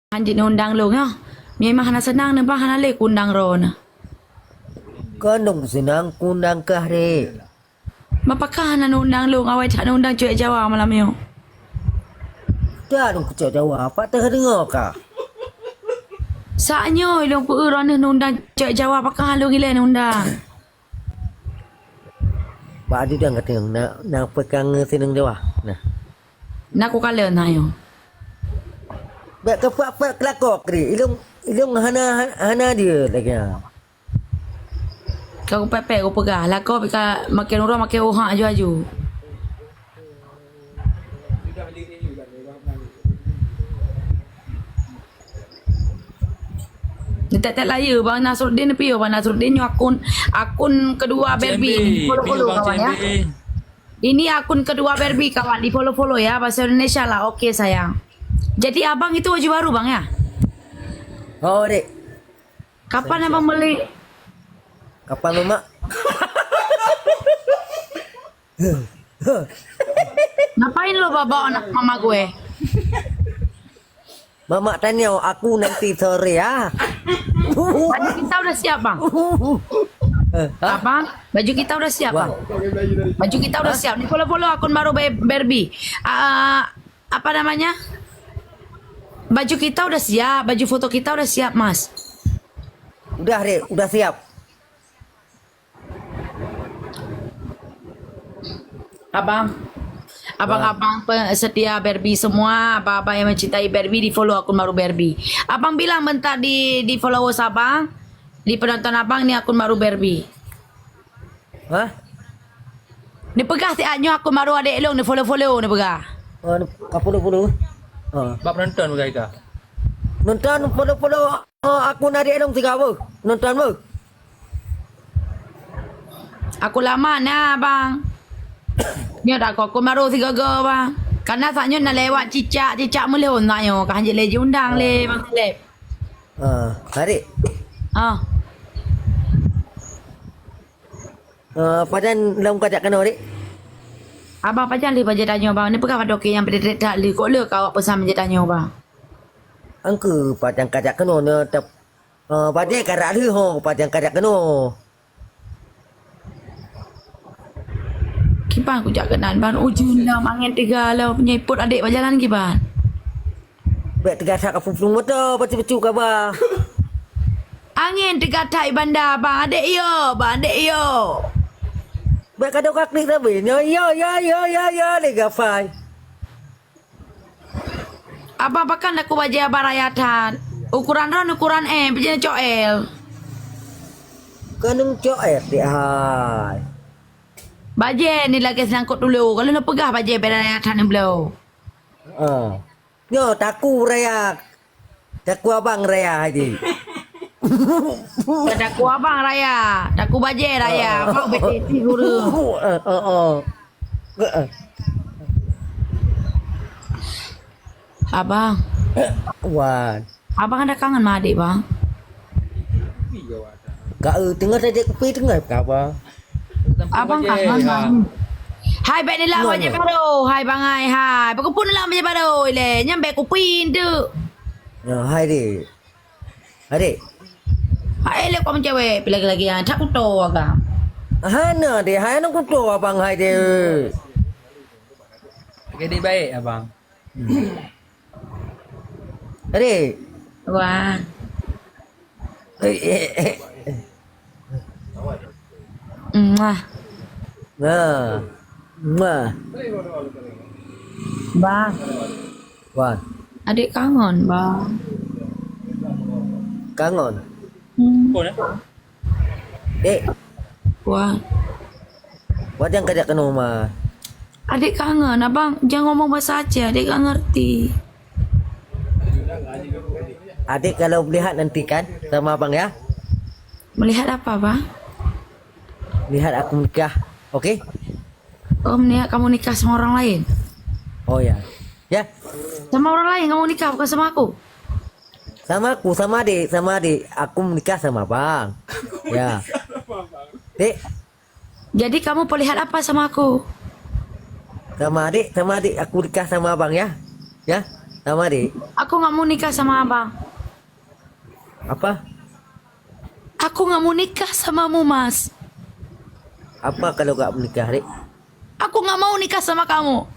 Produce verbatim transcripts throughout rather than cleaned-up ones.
hanjeuet neundang lôn, nyoe. Memang hana seunang neuh, Bang, hana lé kuundang droeneuh. Kon dong seunang kuundang kah, Rek. Bah pakon hana neundang lôn, awai that neundang cewek Jawa malam nyoe. Dah dong cewek Jawa, pat teuh deungoe kah? Saat nyoe lôn peueu droeneuh neundang cewek Jawa, pakon hana lôn ilée neundang. Bak adu dang kateueng na, na peukang sineueng Jawa. Nah. Na kukalon ayo. Bèk keupak-pak keulakok, Ri. Ilông, ilông hana, hana dia lagèe nyan. Ka kupèk-pèk kupeugah, lakoe pih ka makin uroe makin uhak aju-aju. Tek-tek layeue Bang Nasruddin piye, Bang Nasruddin nyoe akun, akun kedua Barbie. Di-follow-follow kawan ya. Ini akun kedua Barbie kawan, di-follow-follow ya, bahasa Indonesia lah. Oke sayang. Jadi abang itu baju baru Bang ya? Oh, Dek. Kapan abang beli? Kapan, Mak? Ngapain lo bawa anak mama gue? Mamak tanya aku nanti sore ya. Baju kita udah siap, Bang. Eh, hah? Abang, baju kita udah siap, Bang. Baju kita udah siap. Di-follow-follow akun baru Be-, Barbie. Ah, apa namanya? Baju kita udah siap, baju foto kita udah siap, Mas. Udah, Rek, udah siap. Abang, abang-abang pe-, setia Barbie semua, abang-abang yang mencintai Barbie, di-follow akun baru Barbie. Abang bilang bentar di, di followers abang, di penonton abang ni akun baru Barbie. Hah? Neupeugah siat nyoe akun baru adek lôn, di-follow-follow neupeugah. Oh, ka follow-follow. Ha. Bak penonton peugah ika. Nonton follow-follow, oh, akun adek lôn siga beuh. Nonton beuh. Aku lama na, Bang. Nyoe dak kok, aku baru sigoe-goe, Bang. Karena saat nyoe na lewat cicak, cicak meulhon saat nyoe. Ka hanjeuet lé jiundang lé, Bang Seleb. Ah, Adik. Ah. Ah, pajan lom kajak keunoe, Adik? Abang pajan lé bajée tanyoe, Bang. Ni peugah padub keu nyang peudeudek that lé. Kok le ka awak peusan bajée tanyoe, Bang? Angkeu pajan kajak keunoe, ne tep-, ah, bajée karak lheueh ho pajan kajak keunoe. Kiban kujak keunan, Bang, ujeuen lom, angén teuga lom, nyoe ipot adek bak jalan kiban. Bèk teuga that ka peuplung moto, bacut-bacut kaba. Angén teuga that i banda, Bang, adek yo, Bang, adek yo. Bèk ka dok ka klik sabe, nyoe yo, yo, yo, yo, yo, lé gafai. Abang, pakon daku bajée abang raya that? Ukuran droen ukuran M, bajée neucok L. Keuneuk cok L, dek hai. Bajée ni lagée seulangkot tulo. Ka lôn peugah bajée bèk raya that neubloe. Ah. Nyoe taku raya. Taku abang raya hai dek. Taku abang raya, taku bajée raya. Ah. Abang bèk teuti guru. Ah, ah, ah. Abang. Wan. Abang ada kangen ma adek, Bang? Ka, eh, teungoh tajak kupi teungoh ka, Bang. Abang kangen, Bang. Hai, bèk nilak bajée baru. Hai, Bang ai, hai. Pakon pun nilak bajée baru, ilée. Nyan bèk kupi tu. Ya, hai, dek. Hai, dek. Hai, lé kok mencewek, pi lagi-lagi yang tak kuto agam. Hana, dek. Hai, nak kuto abang, hai, dek. Jadi baik, abang. Adik. Wah. Eh, eh, eh. Mwah. Nah. Mwah. Bang. Wan. Adik kangen, Bang. Kangen? Hmm. Dek. Wah. Wajang kajak keunoe ma. Adik kangen, abang jangan ngomong bahasa Aceh, adik gak ngerti. Adik kalau melihat nanti kan sama abang ya. Melihat apa, Bang? Lihat aku nikah, oke? Oh, melihat kamu nikah sama orang lain? Oh ya. Ya. Sama orang lain kamu nikah, bukan sama aku? Sama aku, sama adik, sama adik. Aku menikah sama abang. Ya. Dek. Jadi kamu perlihat apa sama aku? Sama adik, sama adik. Aku nikah sama abang ya. Ya. Nama, Dek? Aku nggak mau nikah sama abang. Apa? Aku nggak mau nikah sama mu, Mas. Apa kalau nggak menikah, Dek? Aku nggak mau nikah sama kamu.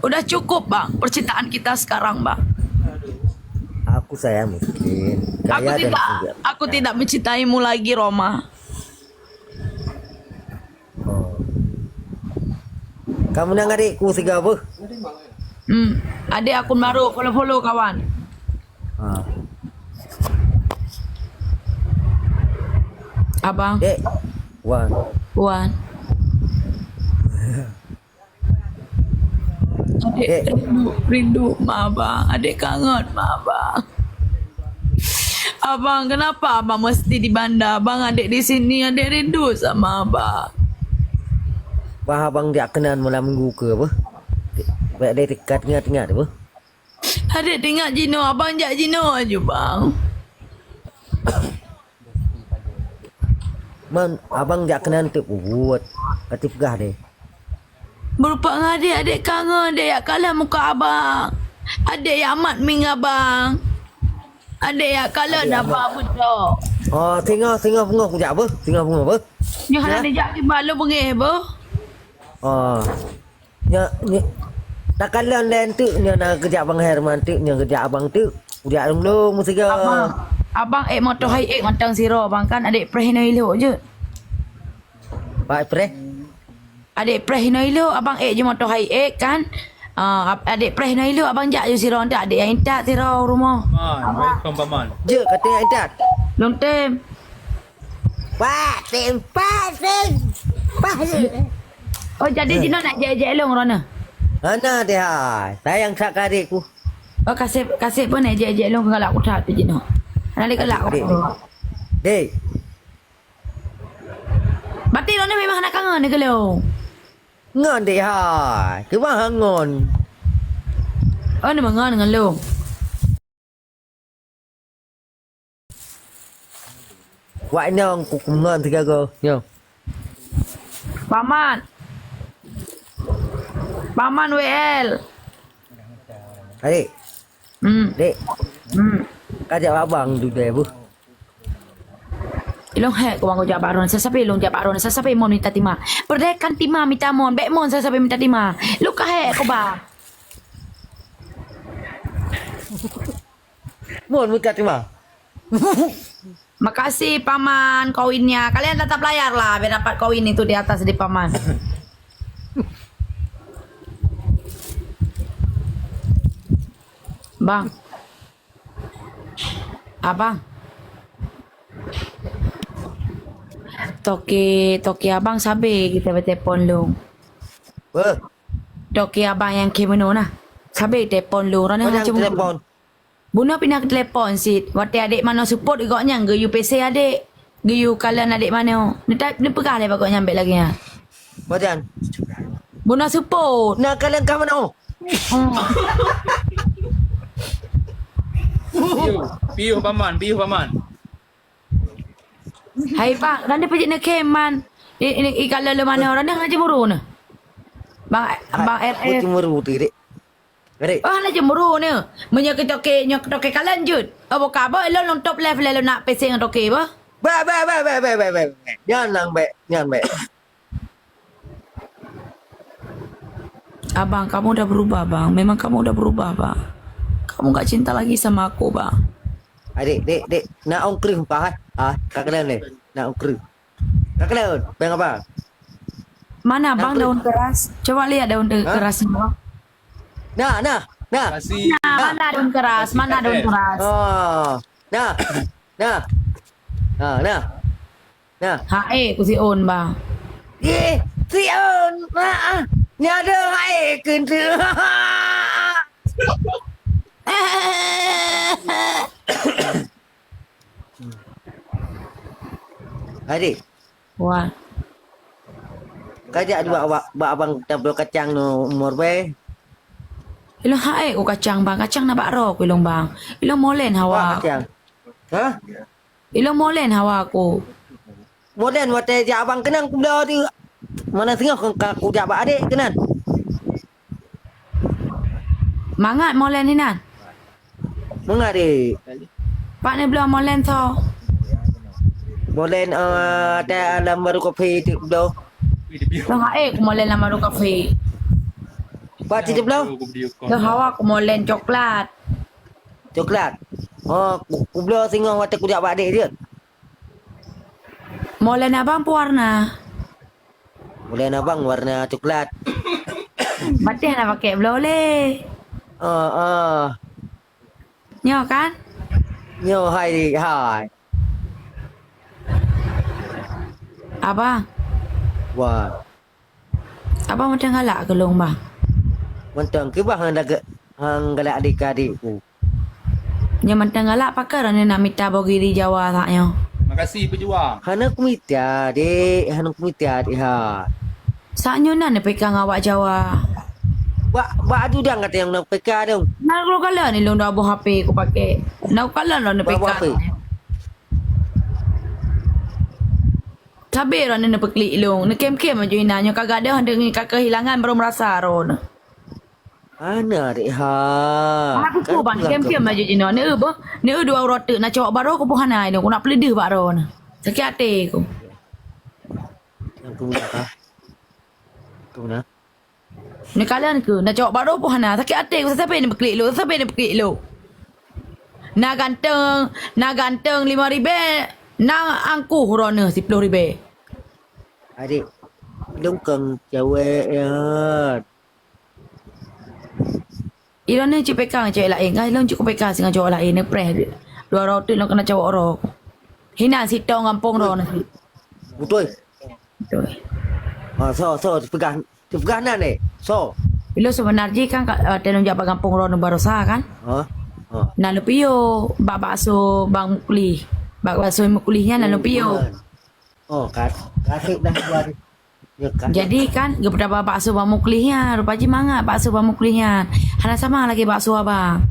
Udah cukup, Bang, percintaan kita sekarang, Bang. Aku sayang miskin. Aku Kaya dan tidak, tidak. aku tidak mencintaimu lagi, Roma. Oh. Kamu nang adikku siga beuh? Hmm. Adik akun baru, follow-follow kawan. Ha. Abang. Dek. Wan. Wan. Adik Dek. rindu, rindu ma abang. Adik kangen ma abang. Abang, kenapa abang mesti di Banda? Abang, adik di sini, adik rindu sama abang. Bah abang jak keunan malam minggu ke apa? Baik deh, dekat ingat-ingat apa? Adik teuingat jinoe, abang jak jinoe aju, bang. Man, abang jak keunan teuk bubuet. Ka teupeugah deh. Beureupak ngon adék, adék kangen, adék jak kalon muka abang. Adék jak mat mie ngon abang. Adék jak kalon abang beutôi. Oh, singoh, singoh beungoh kujak beuh. Singoh beungoh beuh. Nyoe hana dijak kiban lôn beungéh beuh. Oh. Nyoe, nyoe, takalon lé enteuk nyoe na geujak Bang Herman teuk, nyoe geujak abang teuk. Kujak lôn-lôn meusigoe. Abang, abang ék moto hai ék mantong sidroe abang kan, adék preh inoe ilok jeuet. Pak preh? Adék preh inoe ilok, abang ék jeuet moto hai ék kan. Ah, ab-, adék preh inoe ilok, abang jak jeuet sidroe enteuk, adék nyang intat sidroe u rumoh. Paman, waalaikumsalam, Paman. Jeuet, ka teuingat intat. Lôn tem. Pak tem, Pak tem. Pak tem. Oh, jadi jinoe nak jek-jek lôn ronoe? Hana deh hai. Sayang that keu adékku. Oh, kaseb, kaseb pun nak jek-jek lôn galak keu that jinoe. Hana lé galak. Dek, dek. Dek. Berarti ronoe memang hana kangen keu lôn? Ngon deh hai. Cuma hangon. Oh, ni mengon ngon lôn. Wak nyang ku kuman sigaga. Nyo. Paman. Paman W L. Adik. Hmm. Dek. Hmm. Kajak abang tu deh, bu. Ilong hek ku bang kujak bak ron. Sasabe ilong jak bak ron. Sasabe mon minta tima. Perdekan tima minta mon. Bek mon sasabe minta tima. Lu ka hek ku bang. Mohon meukat terima. Makasih, Paman, koinnya. Kalian tetap layar lah, biar dapat koin itu di atas di Paman. Bang. Abang. Toke, toke abang sabe kita bertelepon lu. Apa? Toke abang yang ke menu nah. Sabe telepon lu. Orang yang macam telepon. Bunoe pih na telepon cit. Watèe adék manoe seupôt gobnyan geuyue pèsè adék. Geuyue kalon adék manoe. Neuta-, neupeugah lé bak gobnyan bèk lagèe nyan. Pajan? Bunoe seupôt. Na kalon ka manoe. Hmm. Piôh, piôh paman, piôh paman. Hai bang, dan dia pajak neukeman. I, i, i kalon lé manoe, orang dah ngajak muru nah. Bang, bang R F. Aku cemburu tu, dek. Adik. Oh, hana cemburu ni. Meunyoe keu toke, nyoe keu toke kalon jeuet. Oh, buka apa? Lôn, lôn top left lé lôn nak pèsè ngon toke apa? Ba, ba, ba. Nyan nang bèk, nyan bèk. Abang, kamu udah berubah, Bang. Memang kamu udah berubah, Bang. Kamu gak cinta lagi sama aku, Bang. Adik, dek, dek. Nak ong kreuh muka, eh? Ah, ka keunan deh. Nak ong kreuh. Ka keunan, bang apa? Mana, Bang, daun keras? Coba lihat daun te-, kerasnya, Bang. Nah, nah, nah. Nah, mana daun keras? Mana daun keras? Oh, nah, nah. Nah, nah. Nah. Hai, ku si On, Bang. Eh, si On, ah, ah. Ni ada hai ke tu. Adik. Wah. Kajak dua bak, bak abang tabloe kacang nyoe umur bèe. Ilong hai ku kacang, Bang. Kacang na bak ro ku ilong, Bang. Ilong molen hawa. Wah, kacang. Hah? Ilong molen hawa ku. Molen watèe jak abang keunan ku bloe tu. Mana singoh ka kujak bak adik keunan. Mangat molen inan. Mangat deh. Pak ni bloe molen so. Molen, eh, ada alam baru kopi tu bloe. Tengah eh, ku molen lam baru kopi. Pak tu bloe? Tengah awak ku molen coklat. Coklat. Oh, ku, ku bloe singoh watèe kujak bak dek dia. Molen abang pewarna. Molen abang warna coklat. Batéh na pakai bloe lé. Ah, ah. Nyoe kan? Nyoe hai, hai. Abang. Wah. Abang mantong galak keu lôn, Bang? Mantong keu bah hang galak adik-adik ku. Nyoe mantong galak pakon droeneuh nak mita boh giri Jawa sak nyoe. Makasih pejuang. Hana kumita, dek. Hana kumita, dek, ha. Sak nyoe na neupeka ngon awak Jawa. Bak, bak adu dang kata nyang neupeka dong. Na lôn kalon ni lôn dua boh H P kupakai. Na lôn kalon lôn neupeka. Sabe droeneuh neupeukelik lôn, neukem-kem laju inan nyoe ka gadôh deungon ka keuhilangan baru meurasa droeneuh. Hana dek ha. Hana kuku bang, neukem-kem laju jinoe. Neu beuh, neu dua uroe teuk na cowok baroe kuboh hana inoe, ku nak peuleudeuh bak droeneuh. Sakét até ku. Nyang tu na ka. Tu na. Neukalon keu, na cowok baroe pun hana. Sakét até ku, sabe neupeukelik lôn, sabe neupeukelik lôn. Na ganteng, na ganteng lima ribèe, na angkuh droeneuh siploh ribèe. Adik, lôn kon cewek ya. Ilôn ni cit peka ngon cewek laén, kan ilôn cit kupeka singoh cowok laén, neupreh. Dua uroe teuk lôn keunan cowok droe. Hinan sitong gampông droeneuh. Beutôi. Beutôi. Ha, so, so, peugah. Teupeugah nan, eh? Soe? Ilôn seubeuna jih kan ka, watèe lôn jak bak gampông droeneuh baroesa kan? Ha? Ha. Na lôn piôh bak bakso Bang Mukli. Bak bakso Mukli nyan na lôn piôh. Oh, ka, ka sép dah dua hari. Ya, ka. Jadi kan, geupeutaba bakso Bang Mukli nyan, rupa jih mangat bakso Bang Mukli nyan. Hana sama lagèe bakso abang.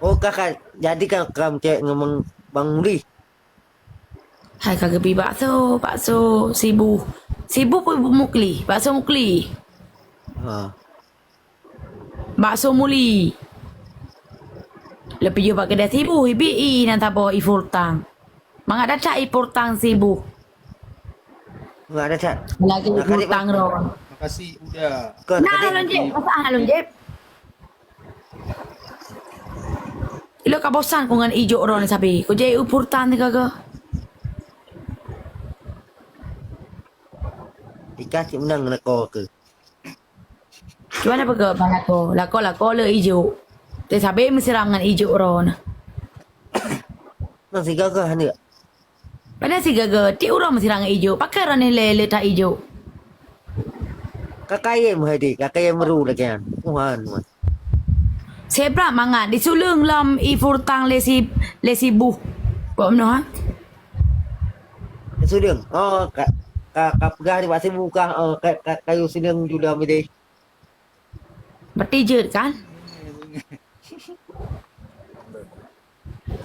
Oh, ka, ka. Jadi ka, ka cek ngon Bang Mukli. Hai ka geubi bakso, bakso Sibuh. Sibuh peue Mukli, bakso Mukli. Ha. Bakso Muli. Lôn piôh bak keudè Sibuh, ibi i nan saboh i Furtang. Mangat that-that i Furtang Sibuh. Mangat that-that. Lagèe i Furtang ron. Makasih udah. Nah, lôn jép, masalah lôn jép. Ilôn ka bosan ku ngon ijok droeneuh sabe. Ku jai u Furtang teuka keu. Ika cit meunang lakoe keu. Cuman apa ke bang lakoe? Lakoe, lakoe le ijok. Teusabe meusiram ngon ijok droeneuh. Nang sigaga aneuk. Padahai sigaga, tiep uroe meusiram ngon ijok. Pakon droeneuh lé, lé that ijok? Ka kayém hai dek, ka kayém meuru lagèe nyan. Tuhan, Tuhan. Sebra mangat disuleueng lom i Furtang lé si, lé Sibuh. Kok meunoe, ha? Disuleueng. Oh, ka, ka, ka peugah di bak Sibuh kah, oh, ka, ka, kayu suleueng ju lom ideh. Berarti jeuet kan?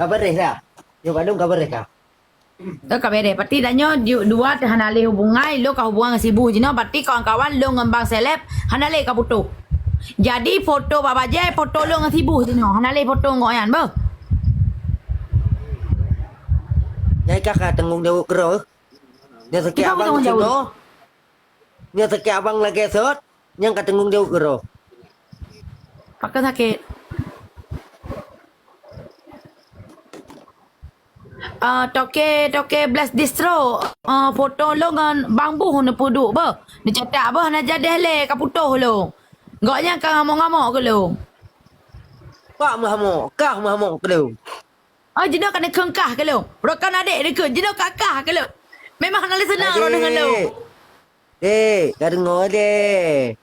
Ka beureh dah. Nyoe bandum ka beureh kah? Eh, ka beureh. Berarti dah nyoe ju-, dua teuh hana lé hubungan, lôn ka hubungan ngon Sibuh jinoe. Berarti kawan-kawan lôn ngon Bang Seleb hana lé ka putôh. Jadi foto bak bajèe, foto lôn ngon Sibuh jinoe. Hana lé foto ngon gobnyan, beuh. Nyang ka, ka tanggong jaweueb keudroe. Nyang sakét abang tanggung jaweueb. Nyoe sakét abang lagèe sot, nyang ka tanggong jaweueb keudroe. Pakon sakét? Ah, toke, toke Blast Distro. Ah, foto lôn ngon Bang Buh neupeuduek beuh. Neucetak beuh hana jadeh lé ka putôh lôn. Gobnyan ka ngamok-ngamok keu lôn. Pak meuhamok, kah meuhamok keu lôn. Oh, jinoe ka neukheun kah keu lôn. Rokan adek neukheun, jinoe ka kah keu lôn. Memang hana lé seunang droeneuh ngon lôn. Dek, ka deungoe deh.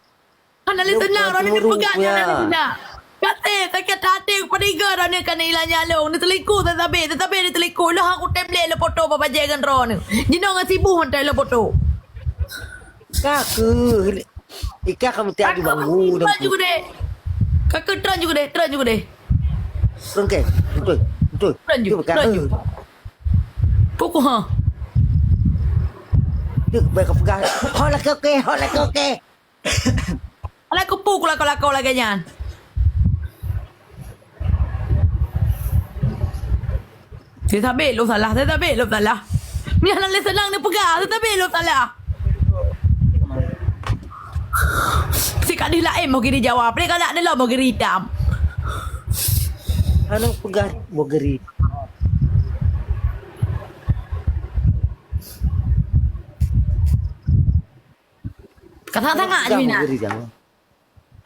Hana lé seunang droeneuh neupeugah nyan hana lé seunang. Katé sakét até peuriga droeneuh ka neuilang nyang lôn. Neuseulingkuh teusabe, teusabe neuseulingkuh. Lôn hana kutem lé lôn foto bak bajèe ngon droeneuh. Jinoe ngon Sibuh mantong lôn foto. Ka keuh. Ika ka meuti aju banggu. Tron juga deh. Ka keuh tron juga deh, tron juga deh. Tron ke? Betul, betul. Tron juga, tron juga. Pukul ha. Tu baik kau pegang. Ho lah kau ke, ho lah kau ke. Lakoe peue ku lakoe-lakoe lagèe nyan. Saya sabé lôn salah, saya sabé lôn salah. Nyan hana lé seunang neupeugah, saya sabé lôn salah. Si ka deuh laén boh giri Jawa, peue ka dak neulo boh giri itam. Hana peugah boh giri. Ka sangat-sangat je, Mina. Boh giri Jawa.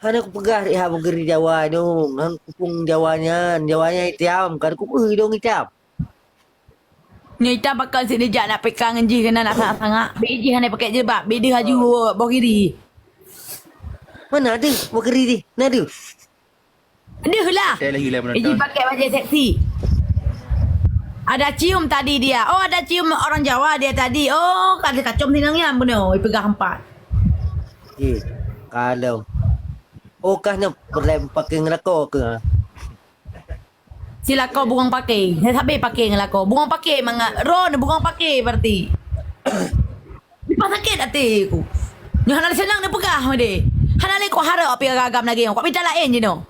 Hana kupeugah rot boh giri Jawa nyoe, ngon kupung Jawa nyan. Jawa nyan itam, ka kupeugah idong itam. Nyoe itam pakon si neujak nak peka ngon jih keunan nak sangat-sangat. Bèk jih hana pakèk jilbab, bèk deuh laju boh giri. Mana ada boh giri jih? Na ada? Deuh lah. Iji pakèk bajèe seksi. Ada cium tadi dia. Oh, ada cium orang Jawa dia tadi. Oh, ka lheueh kacom sinang nyan bunoe, ipeugah empat. Eh, kalau. Oh, kah nyoe peureulèe paké ngon lakoe keuh? Si lakoe bungong paké. Nyan sabé paké ngon lakoe. Bungong paké mangat. Ron bungong paké berarti. Leupah sakét até ku. Nyoe hana lé seunang neupeugah meudeh. Hana lé kuharap pih agam lagèe nyoe. Kuminta laén jinoe.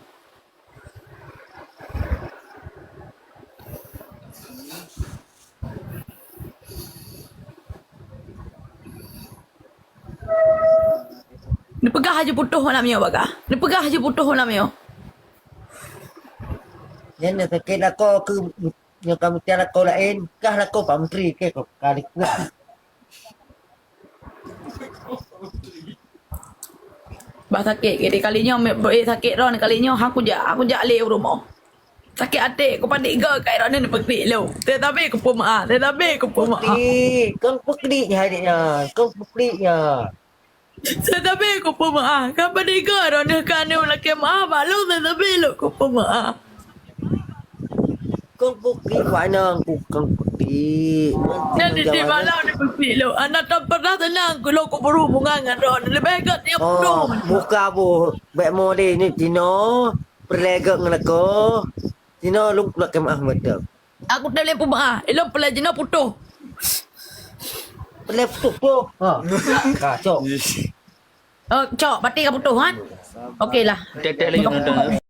Neupeugah laju putôh malam nyoe, bagah. Neupeugah laju putôh malam nyoe. Nyan sakét lakoe keuh, nyoe ka meucah lakoe laén, kah lakoe Pak Menteri keuh ka lheueh peugah. Bah sakét, jadi kali nyoe, me-, eh, sakét droen kali nyoe, ha kujak, ha kujak lé u rumoh. Sakét até, kupanik goe keu droeneuh neupeukrek lom. Tetapi kupeumeu'ah, tetapi kupeumeu'ah. Peukrek, kon peukrek nyan, kon peukrek nyan. Tetapi kupeumeu'ah, kupanik goe droeneuh ka neulakèe meu'ah bak lôn, tetapi lôn kupeumeu'ah. Kon peukrek, Pak Nang, kon peukrek. Dan di malam di peukrek lôn, hana pernah seunang lôn kuberhubungan ngon droeneuh. Leubeh gèt nyang putôh. Muka boh, bèk model ni, Tino. Peureulèe gèt ngon lakoe. Jinoe lôn kulak keumaah mantong. Aku tak boleh peumeu'ah. Ilôn peureulèe jinoe putôh. Peureulèe putôh, putôh. Ha. Ka, cok. Oh, cok, berarti ka putôh, kan? Okey lah. Tek-tek lagi, nonton.